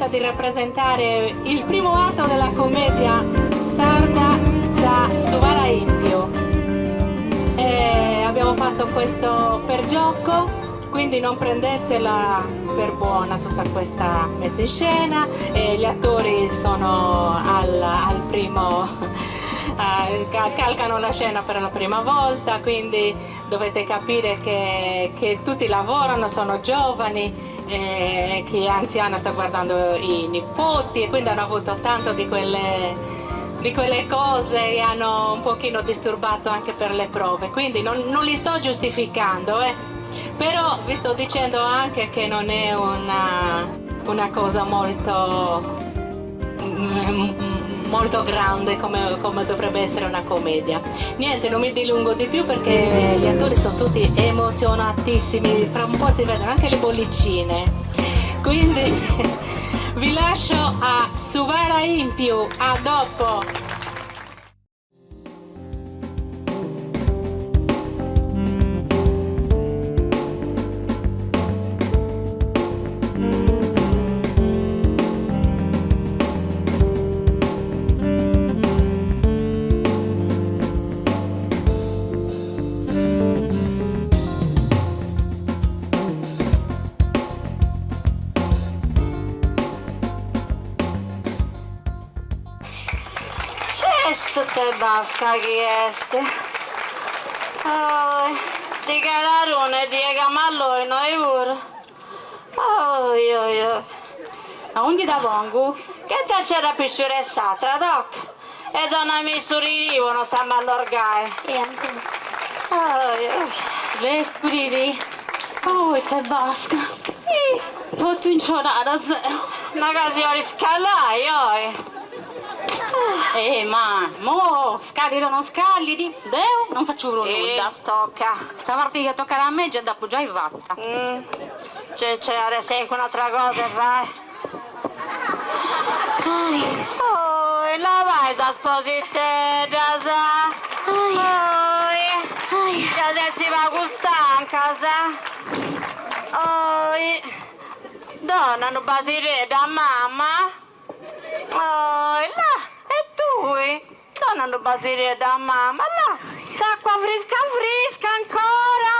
di rappresentare il primo atto della commedia sarda sa Su Paraimpiu. E abbiamo fatto questo per gioco, quindi non prendetela per buona tutta questa messa in scena, e gli attori sono al, al primo calcano la scena per la prima volta, quindi dovete capire che, che tutti lavorano, sono giovani, e chi è anziano sta guardando i nipoti e quindi hanno avuto tanto di quelle, di quelle cose che hanno un pochino disturbato anche per le prove, quindi non, non li sto giustificando, eh. Però vi sto dicendo anche che non è una, una cosa molto molto grande come, come dovrebbe essere una commedia. Niente, non mi dilungo di più perché gli attori sono tutti emozionatissimi, fra un po' si vedono anche le bollicine. Quindi vi lascio a Su Paraimpiu, a dopo! Cessu ite basca chi est. Oi, dichiararune die camalloi noi puru. Oi, oi, oi. Aundi dda pongu? Che ta c'era pisciura e s'atra, tocca. E donami su ririvu, no s'amu allorgai. E ancora. Oi, oi. Lestru riri. Oi, ite basca. Totu inciorada seu. Na ca si 'olit scallai, oi. Eh, ma mo scallit o non scallit, deu non faccio prus nudda. Tocca. Sa parti chi tocat a mei già dd'apu giai fata. C'è c'è adesso anche un'altra cosa e fai. Oi, labai sas positeddas. Oi, già si pagu stancas. Oi, dona unu basireddu a mamma. Oi, là, e tui? Dona unu basireddu a mamma, là, s'acqua frisca frisca ancora.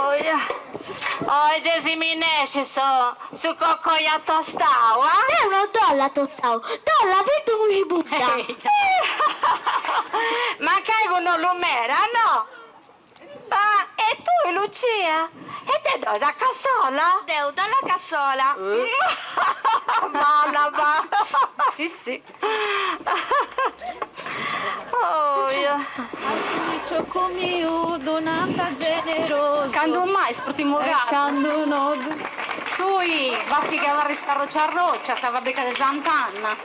Oi, oi, gei si minescit su, su coccoi a tostau, ah? Deu no dd'ollu tostau, dd'ollu fritu cun cibudda. Mancai cun ollu meda, no? Ma e tui Lucia? E te dd'ois a cassola? Deu dd'ollu a cassola. Bona va. Si si. Piccioccu miu, ddu nant generosu. Candu mai s'urtimu gatu. Candu no. Tui basti chi abarris arroccia arroccia a sa fabbrica de Sant'Anna.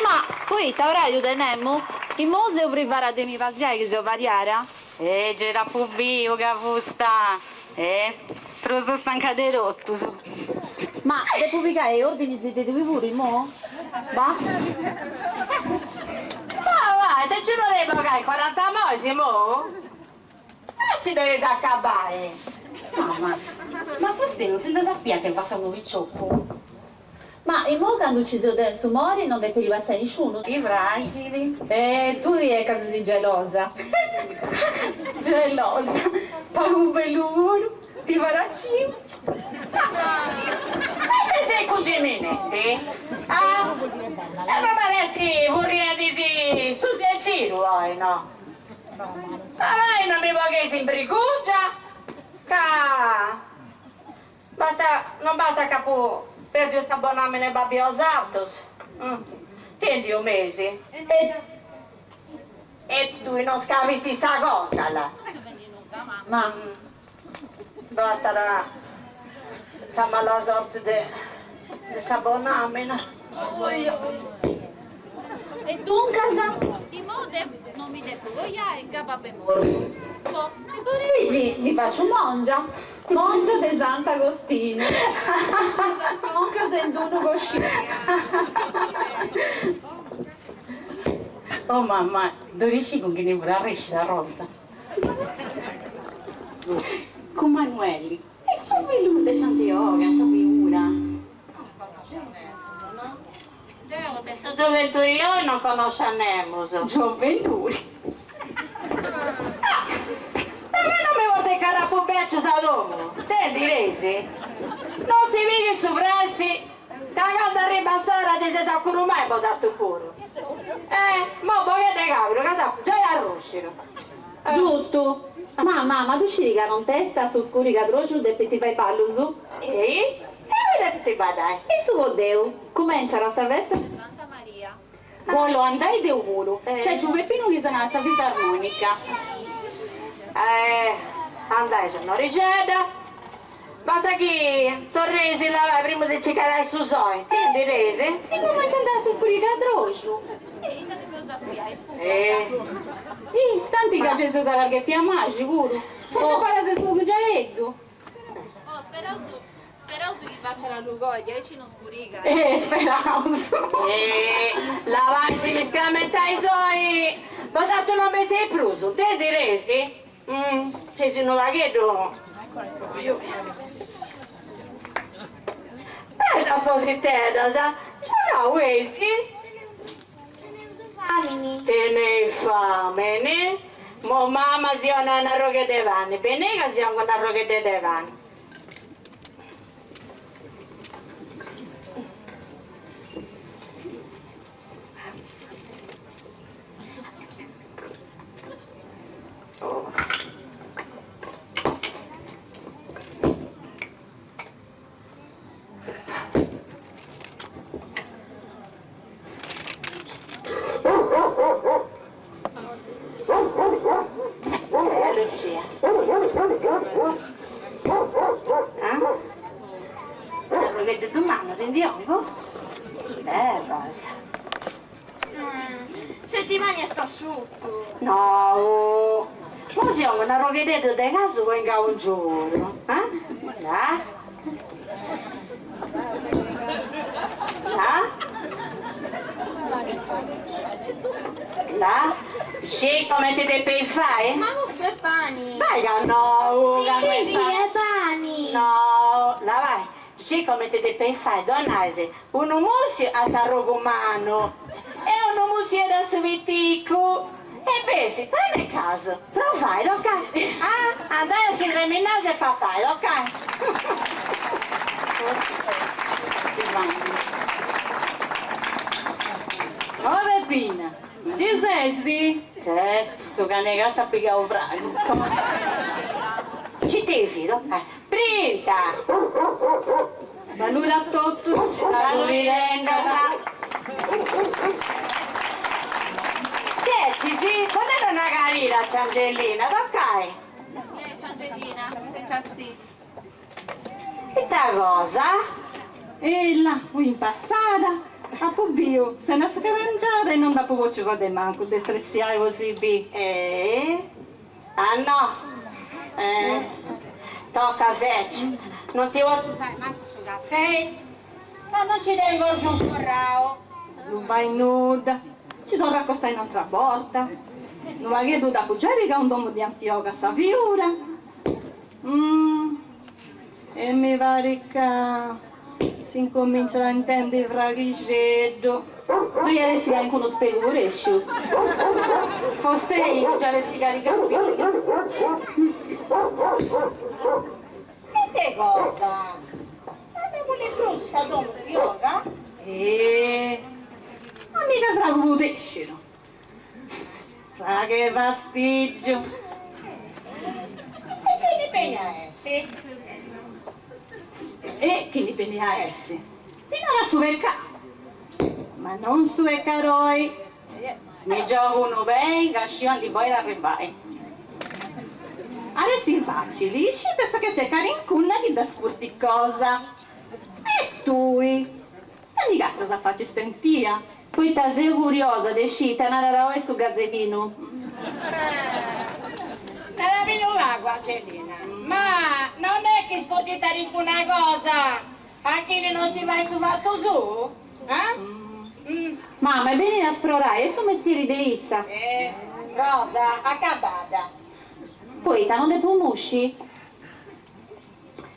Ma poita orariu tenemu? Imoi seu privara de mi pasiai chi seu variara? E gei dd'apu biu ca fusta e prus stanca de totus. Ma depu pigai ordinis de tui puru imoi? Bah. Ma vai, te giuro de bogai corantamois imoi? E si dd'eis acabai. Mama, ma fustei non si nde sapiat chi passat unu picioccu? Ma imoi candu ci seu deu in su mori non depit passai nisciunu. Ti praxit? E tui est ca ses gelosa. Gelosa? Pagu bellu puru, ti parat Ma ite seis cungiminende? Ah? Sempre paressi furriendisi su sentidu oi, no? Ma vai non mi pongheis in brigungia ca Basta, non basta c'apu perdiu sa bonamina 'e babbi 'e 'osatrus. Tendiu mesi. E tui non scavisti sa conca, là. Ma. Bastat sa mala sorti de de sa bonamina. E duncas? Imoi deu non mi depu coiai ca babbu est mortu. Boh, si Boris, mi faciu mongia. Mongia de Sant'Agostinu. Sas concas in d'unu coscinu. Oh mamma, ddu sciu cun chini fut arrescida Rosa. Cun Manueli. E su fillu de Santioga, sa figura. Sa gioventuri oi non conosce a nemus. Gioventuri. Ah! Ma non mi porta in carrapu becciu sa domu, tendi resi? Non si pighit su pressi ca candu arribat s'ora de si s'acurumai bosatru puru. Eh, mo boghende càbidu ca s'apu giai arrùscidu. Giustu! Ma mama, ddu sciri ca nontesta su scurigadroxu depint fai ballus? Ei? E ui depint baddai? In su poddeu. Cumenciat sa festa de Santa Maria. Bollu andai deu puru. Nc'est Giu Peppinu chi sonat sa fisarmonica. Eh, andai sonnorixedda. Basta chi torreis a lavai primu de nci calai su soi, ti ndi reis? Si cumenciat su scurigadroxu. E ita depeus acuiai is pupas? Ih, tanti ca c'est sa larghetta maxi puru. Funt palas de su giaeddu. Oh, speraus, speraus chi faciat lugoi, diaici non scurigat. Eh, speraus. Eh, lavai si mi scramentais oi, bosatru non besseis prus, ti ndi reis? Seis unu pagheddu. Eh, sas cositeddas, giogau eis? Teneus famini. Teneis famini? Mo mama si 'onat un'arrogheddu 'e pani, benei ca si 'ongu un'arrogheddu de pani. Eh, Lucia. Ah? Arrogheddu ddu mannu, ti ndi 'ongu? Eh, Rosa. Sceti pani est asciutu. No, mo si 'ongu un'arrogheddeddu de casu po ingaungiuru, ah? Là. Là. Là. Scì comenti depeis fai? Ma custu est pani. Vai ca no, ca no Sì, est sì, est pani. No, là vai. Scì comenti depeis fai, donais Unu mùssiu a s'arrogu mannu e unu mussieddu a su piticu. E bessit pani e casu. Provai, tocai. Ah, andai a si reminai e papai, tocai. Oh Peppina, nci ses? Eh, su cani 'e cassa at pigau fragu. Nci t'essit, tocai. Brinta! Saludi a totus. Saludi tengas. Seci-sì, ponedda una carina a tzia Angelina, tocai. Lei tzia Angelina, seci a sì. Ita cosa? Ella, fui in passada, apu biu s'enna scarangiada e non nd'apu potziu fai de mancu de stressiai po si bi. Eh? Ah no? Eh? Toca seci, non ti potzu fai mancu su cafei, ca non ci tengu orgiu inforrau. Non fait nudda, ci torru a acostai un'atra borta. Unu pagheddu dd'apu giai pigau in domu di Antioga sa fiura. Umm, e mi parit ca s'incominciat a intendi fraghixeddu. Ddoi at essi calincunu spegu purèsciu. Fostei giai at essi cariga pia. Ite cosa? Ma de culi prus sa domu Antioga? Eh, ma miga fragu pudèscidu. Fragh'e fastigiu. E chini benit a essi? E chini benit a essi? Si narat su peccau. Ma non su peccaroi. Mi giogu unu pei ca sciu andi podit arribbai. At essi facili, scitasta ca c'est calincuna chi dd'ascurtit cosa. E tui? Ita mi castias a faci stentia? Poita seu curiosa de scì ita narat oi su gazetinu. Narami unu pagu, Angelina, ma non est chi spodit calincuna cosa a chini non si fait su fatu suu? Ah? Mama, est benida a sprorai, est su mestieri de issa. Eh, Rosa, acabadda. Poita, non depu musci?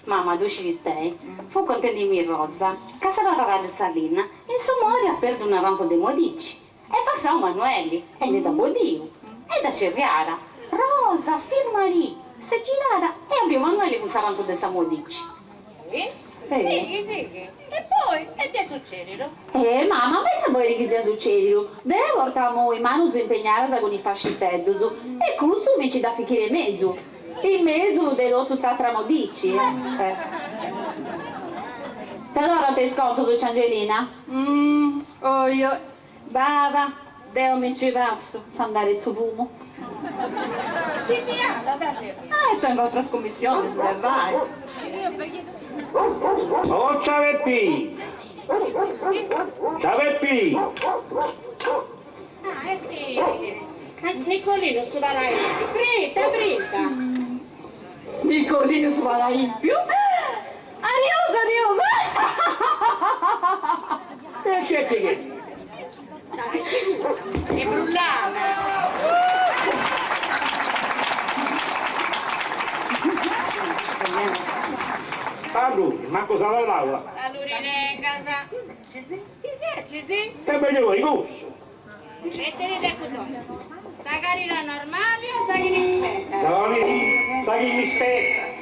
Mama, ddu scit tei, fut contendimì Rosa, ca sa torrada de sa linna, in su mori at. perdu un'arrancu de modici. Est passau Manuelli e nde dd'at boddiu. E dd'at cerriada, Rosa, firmarì! S'est girada e at biu Manuelli cun s'arrancu de sa modici. Sighi, sighi. E poi, ite est sucèdidu? Eh mama, ma ita bolit chi siat sucèdidu? Deu portamu is manus impegnadas cun is fasciteddus e cussu mi nci dd'at fichida in mesu. In mesu de totu s'atra modici. Eh. Ti torrant is contus, tzia Angelina? Oi oi. Va va, deo mi nci passu. S'andare su fumu. Ti ndi andas, Angelina? Eh, tengo atras cummissionis de fai. Oh ciao Peppì! Ciao Peppì! Ah, eh sì. Nicolinu su paraìmpiu. Brinta, brinta. Nicolinu su paraìmpiu. Adiosu, adiosu. E chi è che? Dai, scusa, è brullana. Saludi, mancu sa paraula. Saludi tengas. Ti setzis? E meglio voi cussu. E ti depu donai sa carida normali o sa chi ti spettat? Sa chi mi spettat.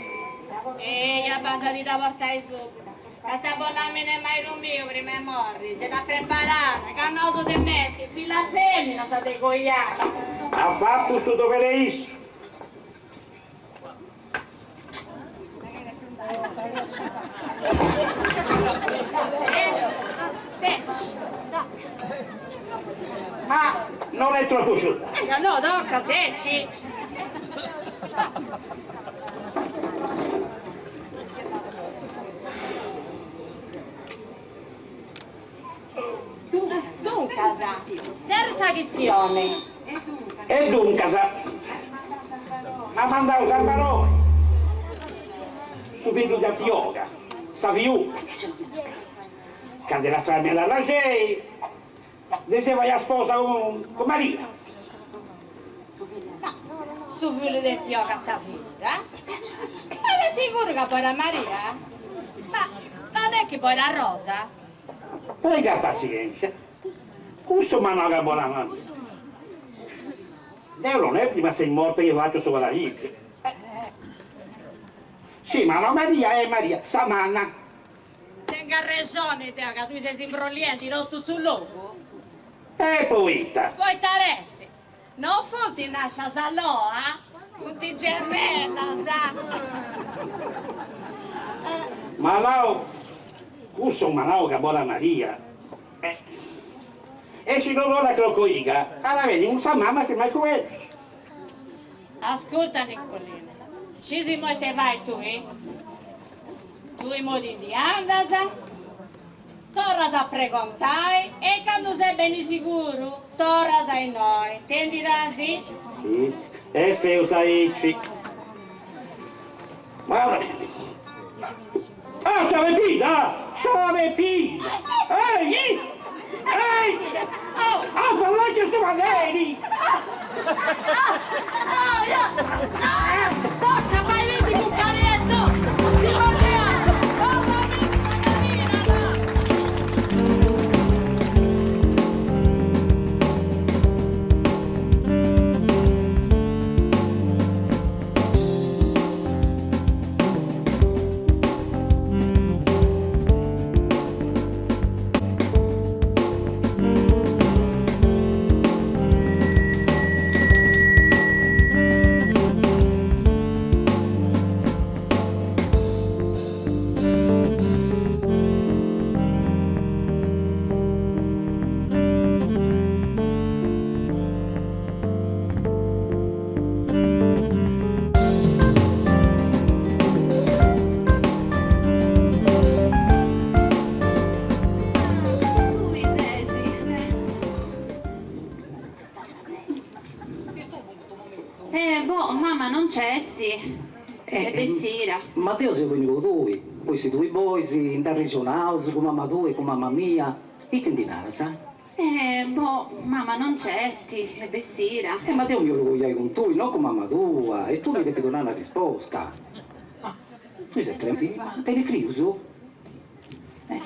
Eia, bandu a ti dda portai subra, ca sa bonamina 'e maridu miu prima 'e morri gei dd'at preparada, ca nosu de mesti filla femina s'at de coiai. At fatu su dovere issu. Ma non è troppo asciutta. Eh, no, tocca, secci. Duncas, terza chistione. E duncas, m'at mandau Sarbaroi, su fillu de Antioga, sa fiuda, ca de la farmi Arraxei, de si fai a sposa cun Maria. Ma su fillu de Antioga sa fiuda? Ma ses siguru ca bolit a Maria? Ma non est chi bolit a Rosa? Tenga passienzia, cussu m'at nau ca bolit a Maria. Deu non est prima sei morta chi faccio su paraibiu. Si m'at nau Maria est Maria, sa manna. Tengu arrexoni deu ca tui ses imbroliendi totu su logu? E poita? Poita aressi, non funt nascias alloa, funt gemellas. M'at nau, cussu m'at nau ca bolit a Maria. E si non bolit a Crocoiga, at a benni cun sa mama a firmai fueddus. Ascurta Nicolinu, scis imoi ite fai tui? Tui imoi ti ndi andas, torras a pregontai e candu ses beni siguru torras a innoi, intendidasi? Si, e feus aici. Guarda. Ah, ciao Peppina! Ciao Peppina! Ehi! Ehi! Ah, parlate su Valeri! Tocca, vai vedi cun carietto! Ti portiamo! Portami sa carina! Tui sesi. Eh, boh, mama non c'esti. Est bessida. Ma deo seu beniu po tui, poi si tui bois nd'arrexonaus cun mama tua e cun mama mia, ite ndi naras? Eh, boh, mama non c'esti, est bessida. Eh, ma deo mi 'ollu coiai cun tui, no cun mama tua, e tui mi depis donai una risposta. Tui ses tremendi? Tenis frius? Eh.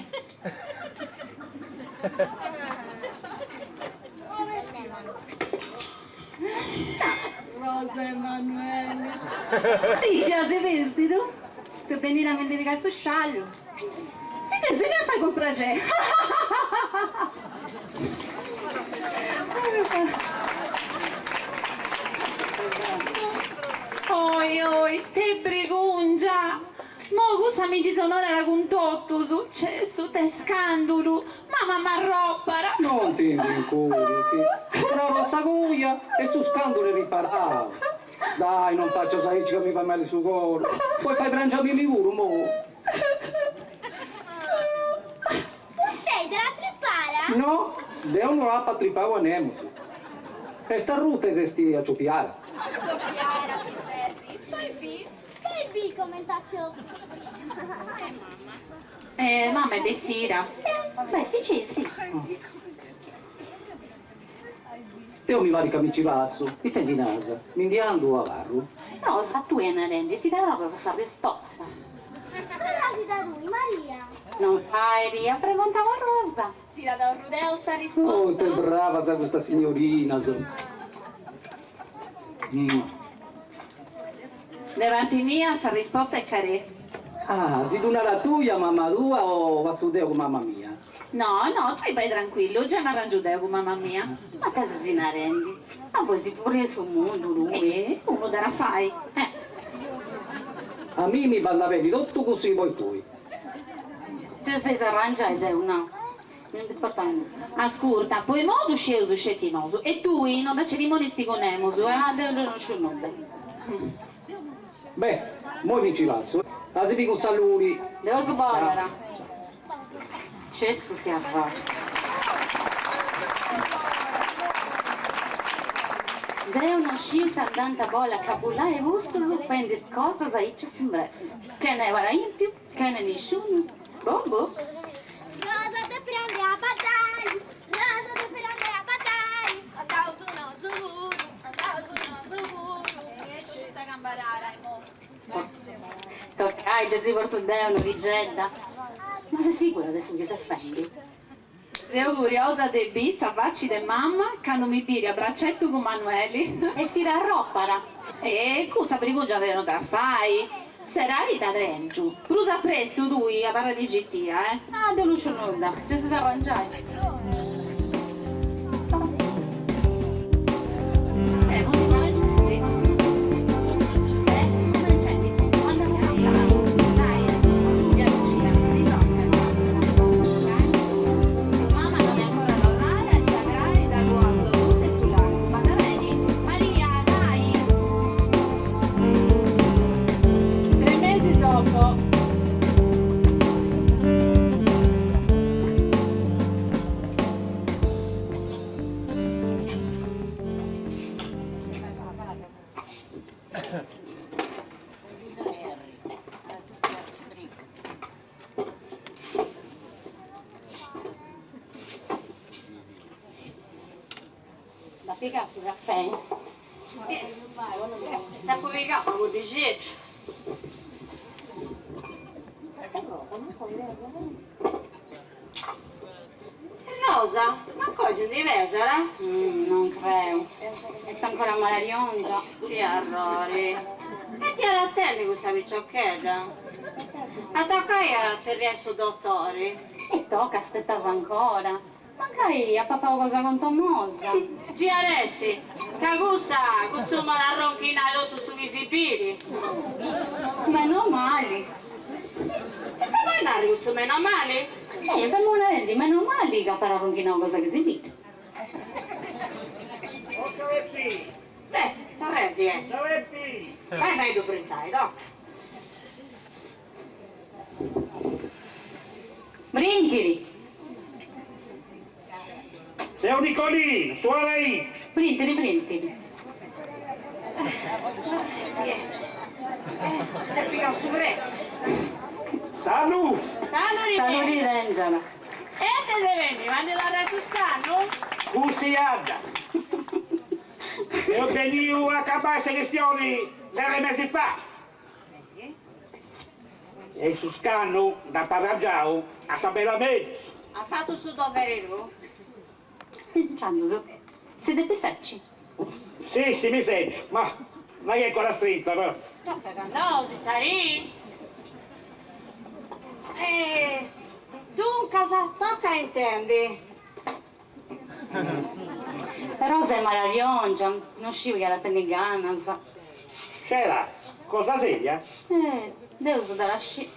Rosa Emanuele. Dici as perdidu? Seu benida a mi ndi pigai su sciallu. Si che si che fai cun praxeri. Oi oi, te bregungia! Mo cussa mi disonorat cun totus, cessu, te scandulu, mama m'arrobbara! Non ti nd'incuristi, prova sa coja e su scandulu est riparau. Dai, non facias aici ca mi fait mali su coru, poi fai prangi a mimi puru, mo. Fustei dd'at atripara? No, deu no apu atripau a nemus. Est arruta e s'est aciupiara. Aciupiara chi sesi, fai bi. Fai bi comente aciupat. Eh, mama est bessida. Beh, si cessi. Deu mi parit ca mi ci passu, ite ndi nas? Mi ndi andu o abarru? Rosa, tui narendi si dda torras sa risposta. Torrasi-dda tui, Maria. Non fait, at pregontau a Rosa. Si dda torru deu sa risposta. Oh, ite bravas custas signorinas. De parti mia sa risposta est carè. Ah, si ddu narat tui a mama tua o fatzu deu cun mama mia? No, no, tui bai tranquillu, giai m'arrangiu deu cun mama mia. Ma ita ses narendi? Ma poi si furriat su mundu tui? Eh, unu dd'at a fai, eh. A mimi bandat beni totu cussu chi bois tui. Giai seis arrangiai deu no, mi ndi portat nudda. Ascurta, po imoi ddu scieus sceti nosu e tui no dda cerimonisti cun nemus, eh. Ah, deu non sciu nudda. Beh, moi mi nci lassu. A si biri cun saludi. Deus bolat. Cessu ti arrori. Deu non sciu ita nd'ant a bolli acabullai custus fendi is cosas aici a s'imbressi. Chene paraimpiu, chene nisciunus. Boh boh. Rosa de prende a baddai, Rosa de prende a baddai. Andaus nosu puru, andaus nosu puru. E esciu sa cambarara imoi. Toccai, già si portu deu un'origedda. Ma ses sigura de su chi ses fendi? Seu curiosa de bì sa faci de mamma candu mi biri a bracetu cun Manueli. E si dd'arropara. E cussa brigungia deu no dda fai. Serrari dda tengiu. Prus a prestu tui abarradi citia, eh. Ah, deu non sciu nudda. Già si arrangiai. Tre mesi dopo. Nd'at pigau su cafè? Nd'apu pigau unu puddixeddu. Rosa, ma coi si ndi pesat? Non creu. Est ancora malariongia. Ti arrori. E ti at a tenni cussa piciochedda? A tocai a cerriai su dotori. E toca, aspetas ancora. Mancai at papau cosa contomosa. Gi at essi, ca cussa costumat a arronchinai totu su chi si biri. Meno mali. Ita bolit narri custu meno mali? Eh, femu narendi meno mali ca apat arronchinau cosa chi si biri. Beh, torrendi est. Fai fai ddu brintai, toca. Brintiri! Seu Nicolinu, su Araibi. Brintiri, brintiri. Torrendi est. S'est pigau su pressi. Saludi! Saludi! Saludi Rengela. E ite ses benniu a ndi torrai su scannu? Cussiada! Seu beniu a acabai sa chistioni de tres mesis fait. E su scannu dd'apu arrangiau a sa bella mellus. As fatu su doveri tuu? Intzandus si depit setzi. Sì, sì, mi sento, ma ma chi è ancora strinta però. Tocca ca no, si ciarì. E duncas, tocca a intendi. Rosa est maladiongia, no sciu chi at a tenni ganas. Scera, cosa seria? Eh, Deus dd'at a scì.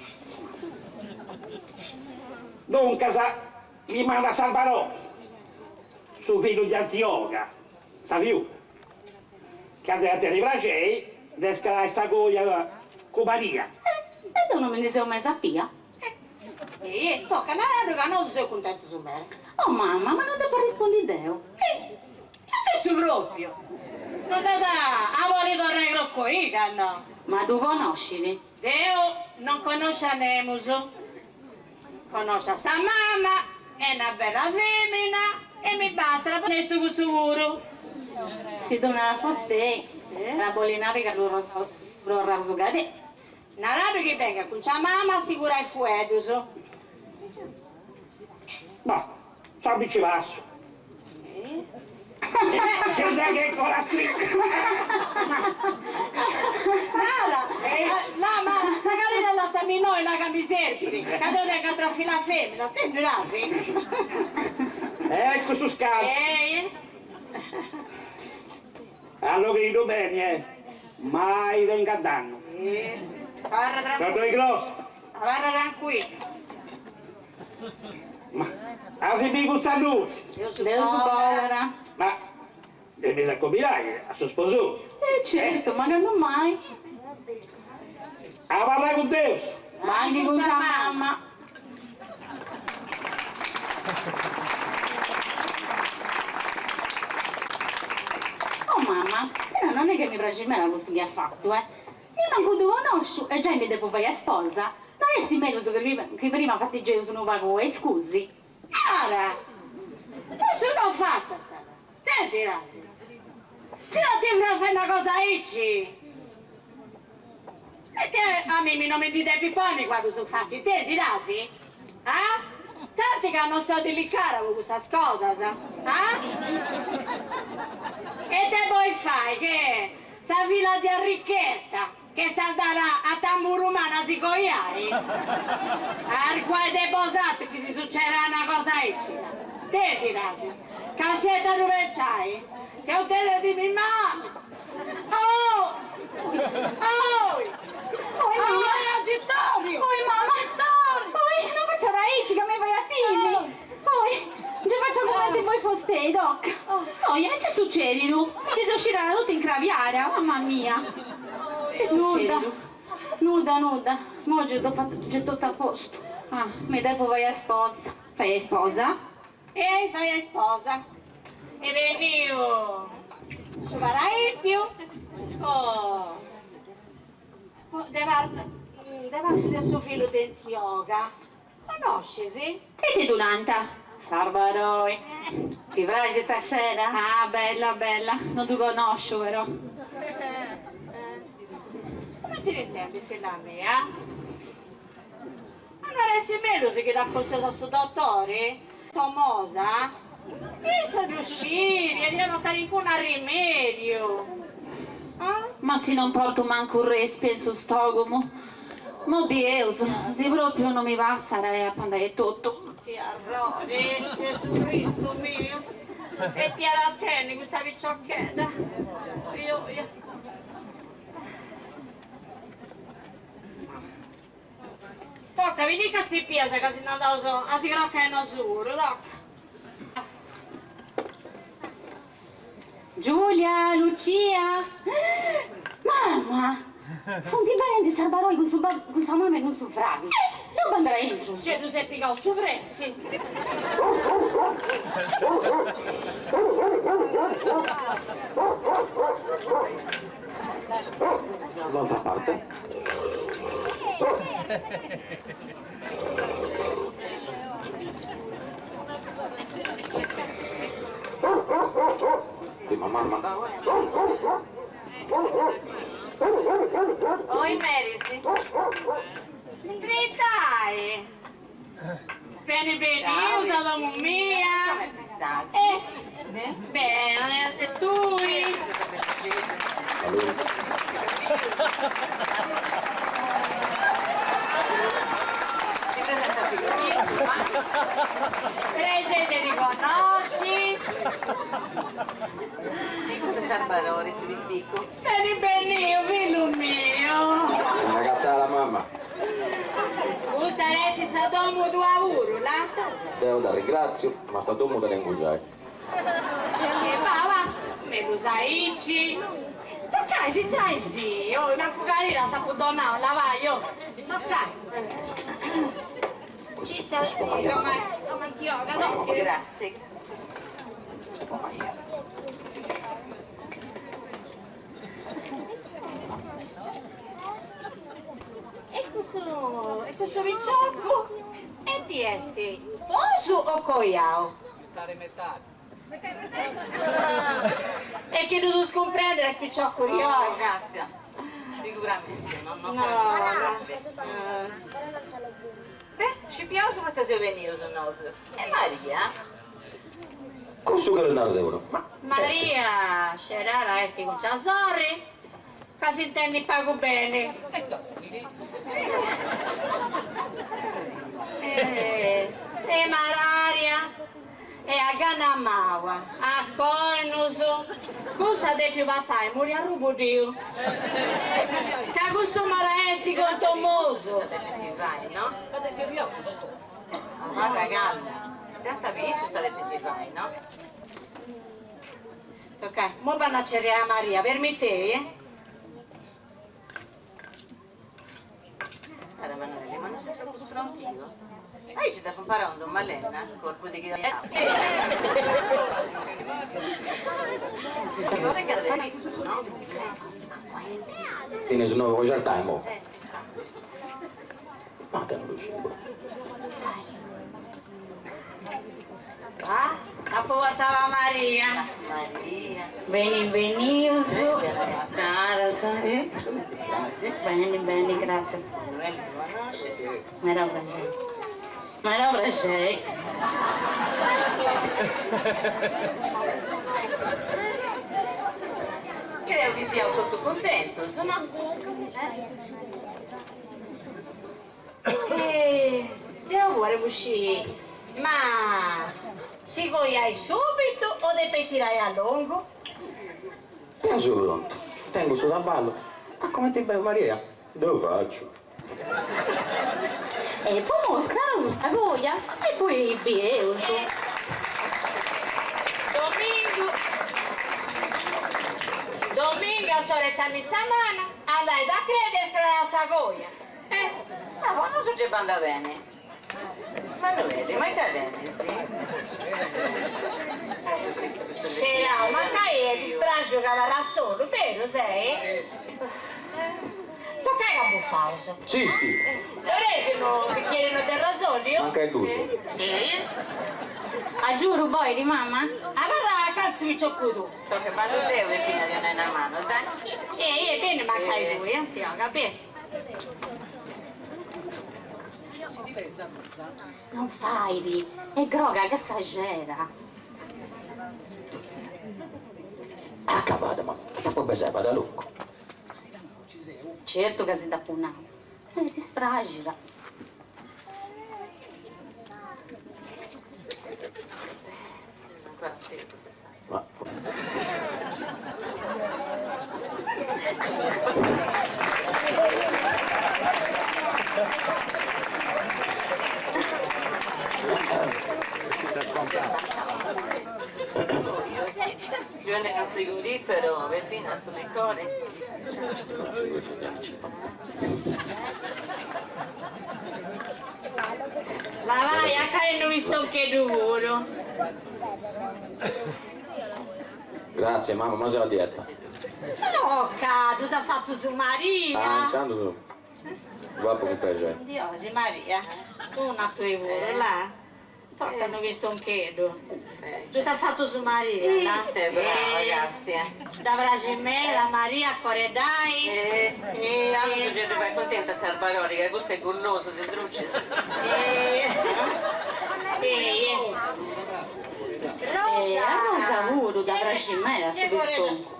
Duncas mi mandat Sarbaroi, su fillu di Antioga, sa viuda, ca at a tenni praxei de scalai sa coja cun Maria. E deu no mi ndi seu mai sapia. E toca naraddu ca nosu seus cuntentus meda. Oh mama, ma no depu arrespundi deu? E de su propriu! No t'as a podi torrai crocoiga, no? Ma ddu conoscit? Deu non connosciu a nemus. Connosciu a sa mama, est una bella femina e mi bastat, onestu cussu puru. Si ddu narat fostei, at a bolli narri ca ddu torraus su cadè. Naraddu chi bengat cun sa mama a si curai is fueddus. Ma, sa mi ci passu. Sembra che ancora scritta. Nara, no, ma sa carina lassami innoi là ca mi serbit, ca deu tengu atra filla femina, tendi rasi? Eccu su scantu. Alloghidu beni, eh! Mai tengat dannu. Abarra tranquillu. Ddu grossa. Abarra tranquillu. Ma a si biri cun saludi. Deus bollat. Ma depeis a cumbidai a su sposoriu. E certu, ma candu mai? Abarrai cun Deus. Bandi cun sa mama. Oh mama, però non è che mi praxit meda custu chi at fatu, eh. Nimancu ddu connosciu e giai mi depu fai a sposa. No essit mellus chi prima fastigeus unu pagu e iscusi. Ara, cussu non facias, tendi-ras. Si no ti fai una cosa aici. E te a mimi non mi ndi depi ponni guai in faci, tendi rasi? Ah? Tanti ca non so dilicara po cussas cosas, ah? E te boi fai che sa filla di Arricchetta che est andada a Tamburumana a si coiai? Arguai de bosatru chi si succedat una cosa aici, tendi rasi, ca sceti a ddu pentzai, seu tenende mi mali! Oh! Oh! Oi mamma! Oi agitoriu! Oi mamma! Agitoriu! Oi, non facciat aici ca mi fai a timi! Oi, nci faccio cumenti bolit fostei, tocca! Oi, e ite succedidu? Mi ndi seu scidada totu incrabiada, mamma mia! Ite succedidu? Nudda, nudda, imoi gei ddu fattu, gei totu a postu. Ah. Mi depu fai a sposa. Fai a sposa? Ei, fai a isposa. Est benniu su paraimpiu po po de parte de parte de su fillu de Antioga. Connoscis? Ite ddu nant? Sarbaroi. Ti praxit sa sceda? Ah, bella, bella. No ddu connosciu però. Cumenti t'intendis, filla mia? Ma no at essi mellus chi t'acostias a su dotori? Tomosa? Issa ddu sciri e ti donat calincunu arrimediu. Ah? Ma si non portu mancu respia in su stogumu. Mo bieus, si propriu no mi passat e apo andai etotu. Ti arrori, Gesù Cristu miu, e ti at a tenni custa piciochedda. Oi oi. Tocca, pinicas pipias ca si nd'andaus a si crocai nosu puru, tocca. Giulia, Lucia! Mama! Funt benendi Sarbaroi cun su babbu, cun sa mama e cun su fradi. Deu bandu a intrus. Gei ddus est pigau su pressi. D'altra parte. Prima mamma. Oi meris. Drintai! Beni benius a domu mia. Eh, bene, e tui? Ti presento a fillu miu, Giovanni. Prexeri de ti connosci. E custu est Sarbarori, su piticu. Beni beniu, fillu miu. Bene agatada, mama. Custa at essi sa domu tua puru, là? Deu t'arringratziu, ma sa domu dda tengu giai. E va, va, mellus aici. Tocai, si giai si, oi, mancu carina s'apu donau, là vai, oh. Tocai. Ciccia, doma Antioga, tocchi. Grazie. E custu, e custu piciocu? E ti est sposu o coiau? Metade metade. E chi ddu sus cumprendere est piciocu rioi. Oh, Castia. Sicuramente, no, no, no. Beh, scipiaus poita seus benius nosu. E Maria? Cussu cherzo nai deu no. Ma Maria scerara est cun sa sorri ca s'intendit pagu beni. E torriri. E mararia e a gana maba, a coinus, cussa at depiu papai muriarru buddiu. Ca costumat a essi contomosu. Abarra calma, dd'ant bistu ita depint fai, no? Tocai, imoi bandu a cerriai a Maria, permitei, eh? Cara Manueli, ma non sei tropu sprontiu? Aici dd'apu imparau in domu allena, corpu de chi Tenis un'ogu po sartai imoi? Ma deu non ddu sciu. Ah, apu portau a Maria. Maria. Beni benius. Beni beni, grazie. Meda praxeri. Meda praxeri. Creu chi siaus totu cuntentus, no? E deu bolemu sciri, ma si coiais subitu o depeis tirai a longu? Deu seu prontu, tengu su traballu, a comenti bolit Maria, deu faciu. E po imoi scraraus sa coia e poi bieus. Domingu, domingu a s'ora 'e sa missa manna, andais a cresia e scraraus sa coia. Eh, ma po nosu gei bandat beni. Manueli, ma ita tenis? Scerau, mancai est dispraxiu ca abarrat solu, berus est? Tocai ca bufaus. Si, si. Doneis unu bicchierinu de rosoliu? Mancai dus. A giuru boit, mama? Abarra acanta su piciocu tuu. Toca, bandu deu Peppina a ti 'onai una manu, dai. Eh, eh, beni mancai tui, Antioga, beni. Non fait, est groga che sa cera. Acabada, ma ita poi pesai badaluccu. Certu ca si dd'apu nau. Est dispraxida. Ma. Giuanne cun frigorifero, Peppina su licore. La vai a cai unu pistoncheddu puru. Grazie mamma, ma seu a dieta. No, ca ddus at fatus Maria. Ah, intzandus ddu apu cun prexeri. Diosi Maria, una a tui puru, là. Toca unu pistoncheddu. Ddus at fatus Maria, là. Ite brava, Castia. Dda praxit meda Maria a coreddai. Intzandus gei ddu fait cuntenta Sarbarori, ca cussu est gullosu de drucis. E a Rosa puru dda praxit meda su pistoncu.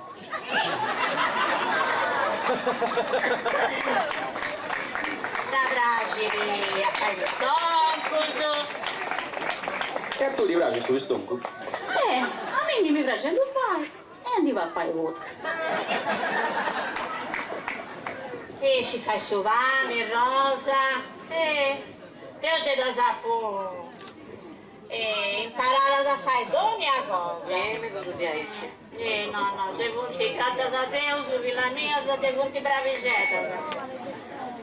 Dda praxit a fai pistoncus. E a tui ti praxit su pistoncu? Eh, a mimi mi praxit a ddu fai e a ndi papai puru. E scit fai su pani, Rosa. Eh, deu gei ddas apu imparadas a fai dònnia cosa. Eh, mi gosu diaici. Eh, no, no, gei funt, gràtzias a Deus, fillas mias gei funt bravixeddas.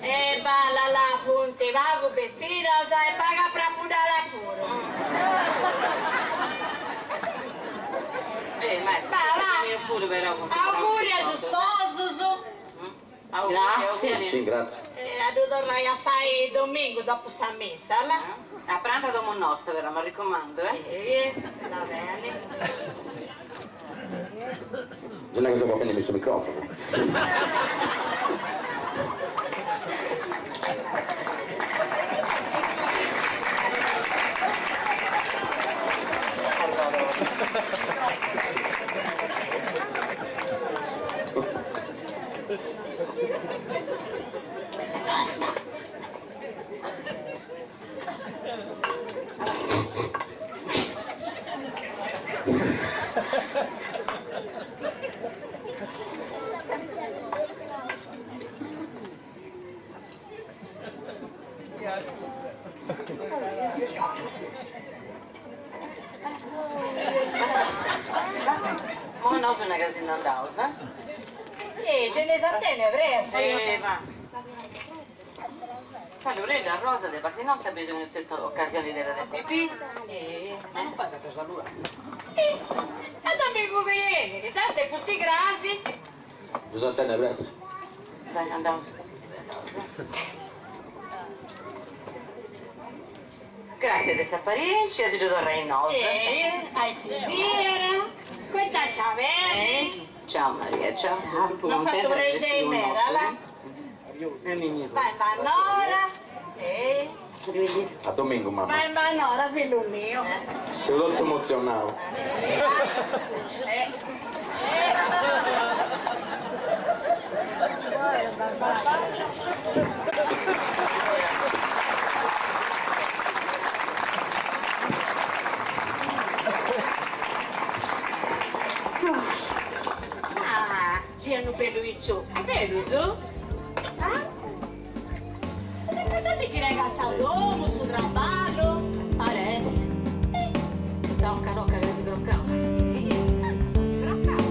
E balla là, funt pagu bessidas e pagu aprapuddadas puru. Eh, ma est Va, va. puru però funt Auguri a is sposus. Grazie. Sì, grazie. E a ddu torrai a fai domingu dopu sa missa, là. A prandu a domu nosta però, m'arricummandu, eh. Eh, va bene. Bisogna che dopo prendermi il microfono. Basta. Moi nosu una ca si nd'andaus, eh? Eh, gei nd'eis a tenni pressi. Eh, va. Saluredda a Rosa de parti nosta, at tentu ocasioni de fai pipì. Eh. Ma non fait a ddu saludai. Eh, a domingu chi 'enit, tantu est pustis crasi. Nd'eus a tenni pressi. Dai, andaus, ca si ndi pesaus. Gràtzias de s'aparèntzia, si ddu torrai nosu. Eh, aici siat. Coita beni. Ciao Maria, ciao. M'at fatu prexeri meda, là. Vai in bonora. Eh. A domingu, mamma. Vai in bonora, fillu miu. Seu totu emotzionau. Eh. Ah, gei est unu bellu piciocu, berus? Ah? E importanti chi tengat sa domu, su traballu. Paressi. Tocca, tocca ca si crocaus. Si crocaus.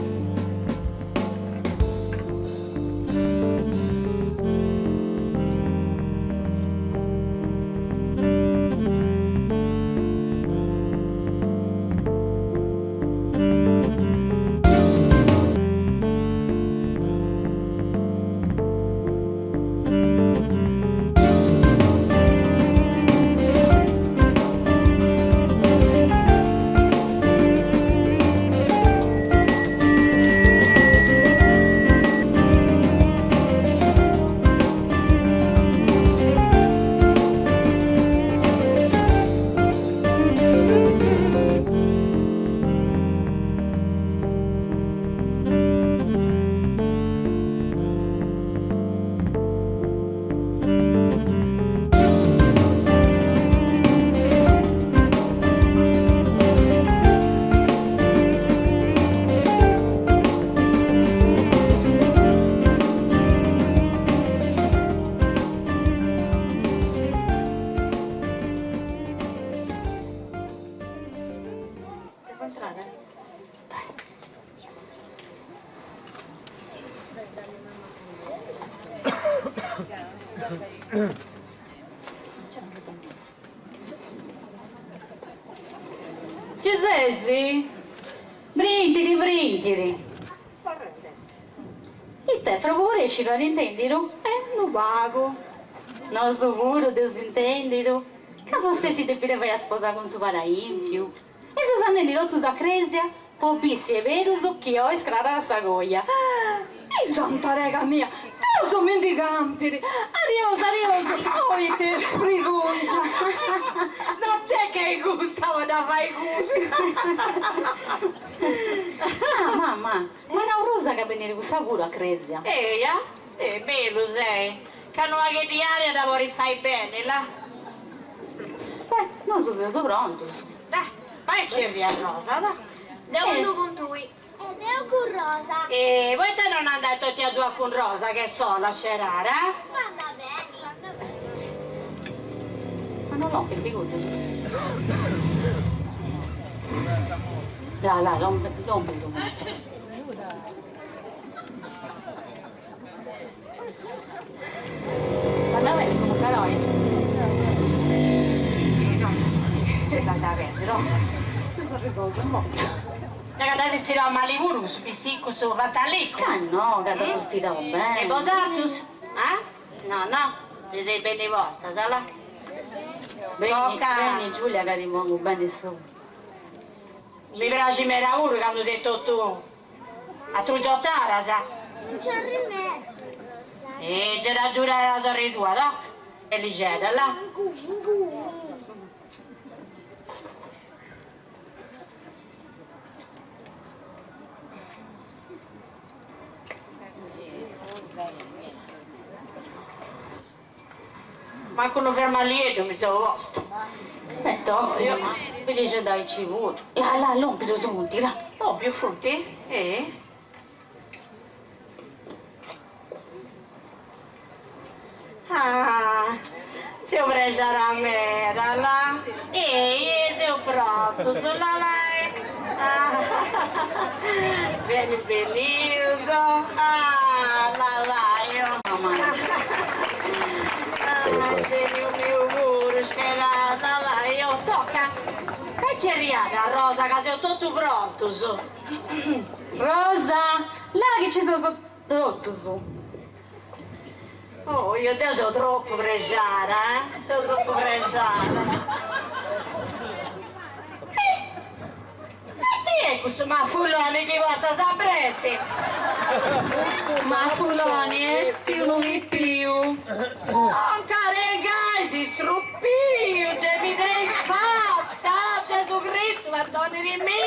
Ci sesi? Brintiri, brintiri. Ite, frogu no intèndidu? Eh, unu pagu. Nosu puru dd'eus intèndidu. Ca vostè si depit fai a sposa cun su paraìmpiu. E seus andendi totus a crèsia po biri si est berus chi oi scrarat sa coja. Ih, santa rega mia, Deus mi ndi campiri! Ariosu, ariosu, oh ite brigòngia! No c'est che custa po dda fai curri. Ah, mama, m'at nau Rosa ca benit cussa puru a crèsia. Eia. Eh, bellu sei, ca no aghet di aria da podi fai beni, là. Beh, nosu seus prontus. Dai, vai a cerriai a Rosa, da. Deu andu cun tui. E deu cun Rosa. E poita non andai totu a dua cun Rosa che è sola a cerare, eh? Vanda beni. Vanda beni. Ma no lompint cuddus. Là, là, lompit su mutu. Vanda beni su mucaroi? Vanda beni, no? Ca dd'as stirau mali puru cussu pisticcu su fataliccu. Ca no, ca dd'apu stirau beni. E bosatrus? Ah? No, no, si seis beni postas, là. Beni, beni Giulia ca ti pongu beni su. Mi praxit meda puru candu seis totu atrugiotadas. Non c'è rimedio, Rosa. E gei dda giurat sorri tua, toca. E lixedda, là. Mancu unu fermallieddu mi seu posta. E toca, mi dice dai ci puru. Là, là, lompidos funt, là. Lompius funt? Eh. Ah, seu prexada meda, là. Ehi, seus prontus, là, là. Ah, beni benius. Ah, là, là, io. Ah, geniu miu puru, scera, là, là, io. Tocca. E cerriada, Rosa, ca seus totu prontus. Rosa, là chi ci seus totus. Oh, io deu seu tropu prexada, eh? Seu tropu prexada. E chi est cussu mafuloni chi portat sa brenti? Custu mafuloni est unu pipiu. Non nch'arrengai s'istrupiu, gei mi dd'eis fata, Gesù Cristu perdoniri-mì!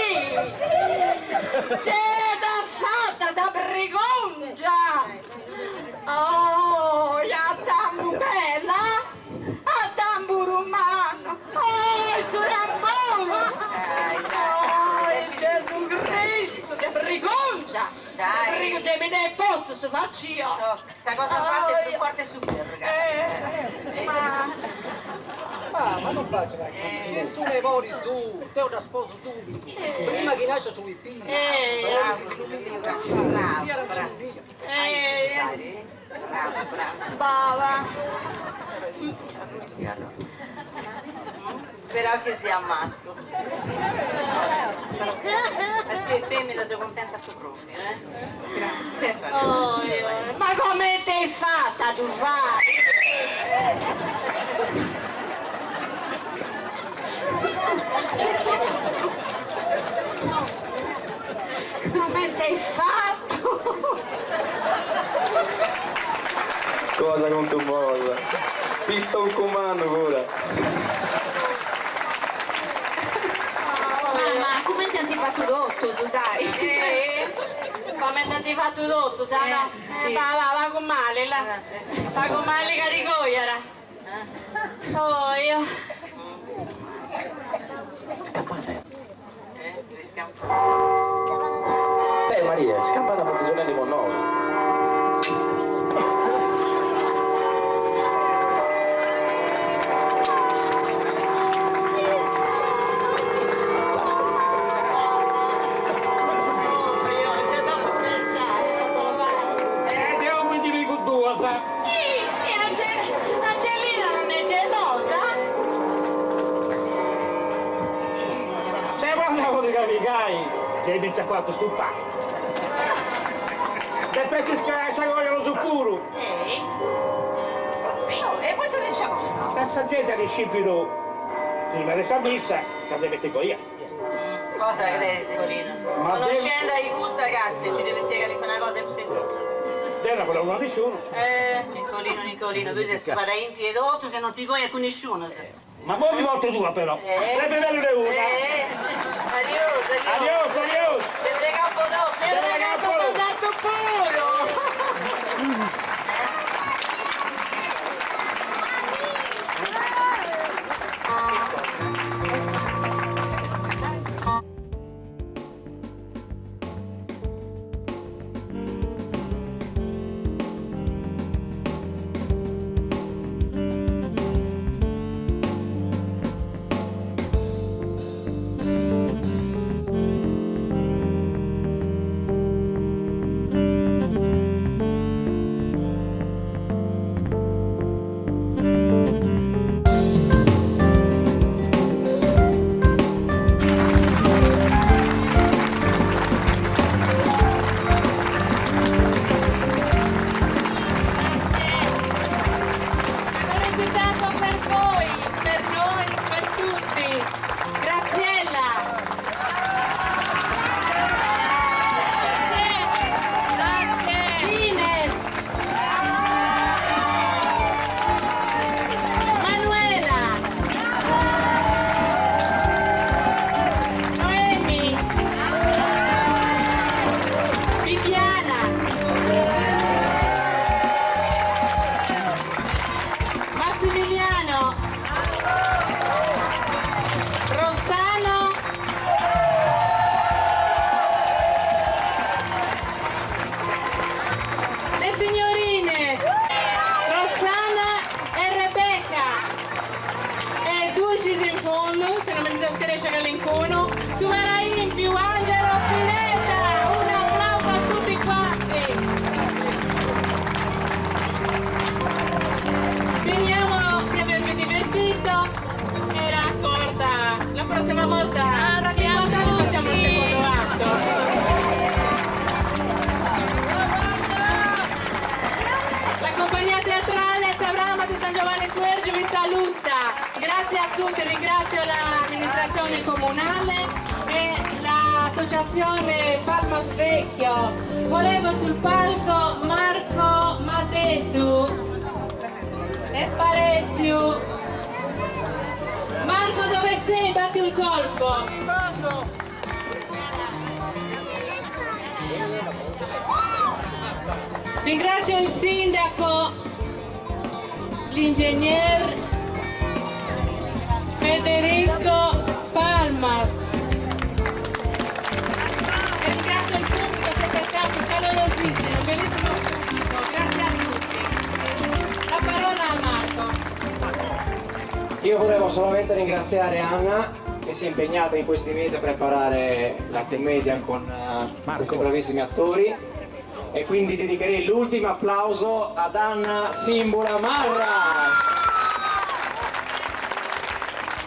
Gei dd'at fata sa brigongia! Oh, a tambu bella, a tamburu mannu, oh, su tamburu! Oh, Gesù Cristu, che brigongia! Dai. Che mi dai posto su faccio. Sta cosa fatta è più forte su ferro, Eh, ma... Ma, ma non faccia eh. Ci sono i voli su, te lo sposo subito. Prima che nasce su pipiu. Eh, bravo, bravo, bravo. Eh, bravo, bravo. Bava. Spero che sia maschio. Ma se è femmina sono contenta su proprio, eh? Grazie. Oh, ma come t'hai fatta tu fai? Come t'hai fatto? Cosa con tu molla? Pista un comando ora. Mamma, cumenti ant fatu totus, dai. Eh, cumenti ant fatu totus, ah no? Sì. Va, va, pagu mali, là. Pagu mali ca ti coiat. Oh, io. Eh Maria, is campanas funt sonendi po nosu. E deu mi ndi pigu duas. E Angelina non è gelosa? Se vogliamo di capigai, che mi c'ha fatto stupare. Depestis scalai sa coja nosu puru. E poi tu diciamo. Ma sa gente at iscipidu prima de sa missa ca depet coiai. Cosa credi, Nicolino? Ma Conoscendo i gusta caste, ci deve essere qualcuna cosa che sei tu. Deu no apo nau a nisciunu. Eh, Nicolino, Nicolino, tu sei stupata in piedi, tu se non ti coia con nessuno. Se. Ma mo mi porto dua però. Eh. Sempre meglio de una. Eh. Adios, adios. Adios, adios. Te prega un po' dopo. Te prega un po' puro. Ringrazio l'amministrazione comunale e l'associazione Palmas Vecchio. Volevo sul palco Marco Madeddu. Est sparèssiu. Marco dove sei? Batti un colpo. Ringrazio il sindaco, l'ingegner Federico Palmas. E ringrazio il pubblico, siete stati calorosissimi, un bellissimo pubblico, grazie a tutti. La parola a Marco. Io volevo solamente ringraziare Anna che si è impegnata in questi mesi a preparare la commedia con questi bravissimi attori e quindi dedicherei l'ultimo applauso ad Anna Simbula Marras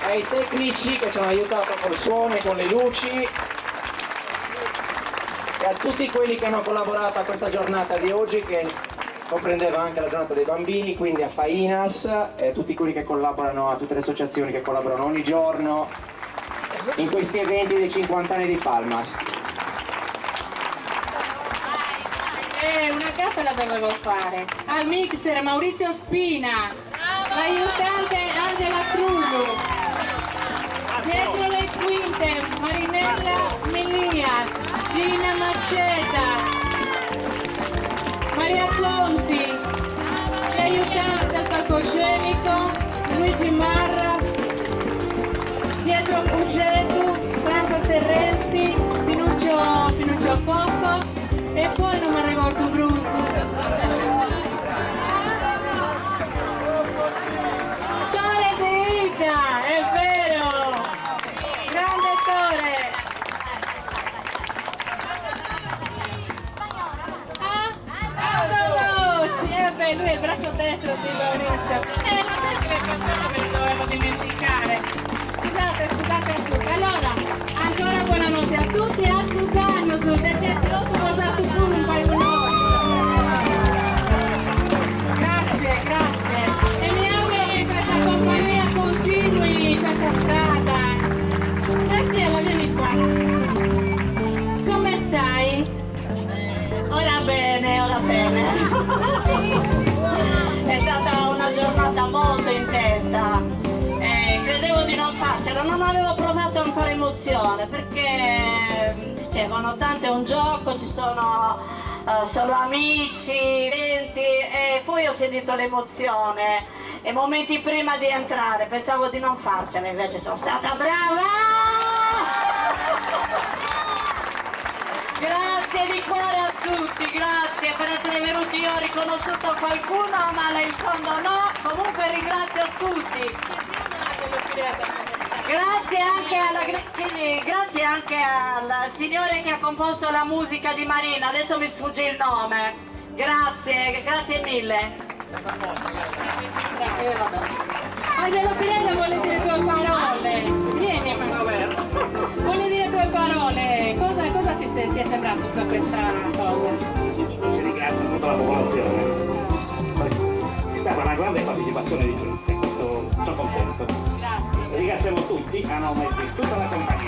e ai tecnici che ci hanno aiutato col suono e con le luci e a tutti quelli che hanno collaborato a questa giornata di oggi che comprendeva anche la giornata dei bambini, quindi a Fainas e a tutti quelli che collaborano, a tutte le associazioni che collaborano ogni giorno in questi eventi dei 50 anni di Palmas. Una gaffa la dovevo fare. Al mixer Maurizio Spina, l'aiutante Angela Trullu, dietro le quinte Marinella Melia, Gina Maceta, Maria Conti, gli aiutanti al palcoscenico, Luigi Marras, Pietro Pugetu, Franco Serrenti, Pinuccio, Pinuccio Cocco e poi non mi ricordo Brusu. Tore De Ida, è vero! Grande Tore! Ah? Antonocci, eh beh, lui è il braccio destro di Maurizio. La tecnica che me lo dovevo dimenticare. Scusate, scusate a tutti. Allora, ancora buonanotte a tutti e a Crusano sul 18 posato pure un paio Grazie, grazie. E mi auguro che questa compagnia continui questa strada. Graziella, vieni qua. Come stai? Ora bene, ora bene. È stata una giornata molto intensa. Credevo di non farcela, non avevo provato ancora emozione perché dicevano tanto è un gioco, ci sono solo amici, eventi e poi ho sentito l'emozione e momenti prima di entrare pensavo di non farcela, invece sono stata brava! Grazie di cuore a tutti, grazie per essere venuti. Io ho riconosciuto qualcuno, ma lei in fondo no. Comunque ringrazio tutti. Grazie anche, alla, grazie anche al signore che ha composto la musica di Marina, adesso mi sfugge il nome. Grazie, grazie mille. Angelo Pirella vuole dire due parole. Vieni, Vuole dire due parole. Cosa, cosa ti, ti è sembrato tutta questa cosa? Innanzitutto si ringrazia tutta la popolazione. È stata una grande partecipazione di gente, questo sono contento. Grazie. Ringraziamo tutti a nome di tutta la compagnia.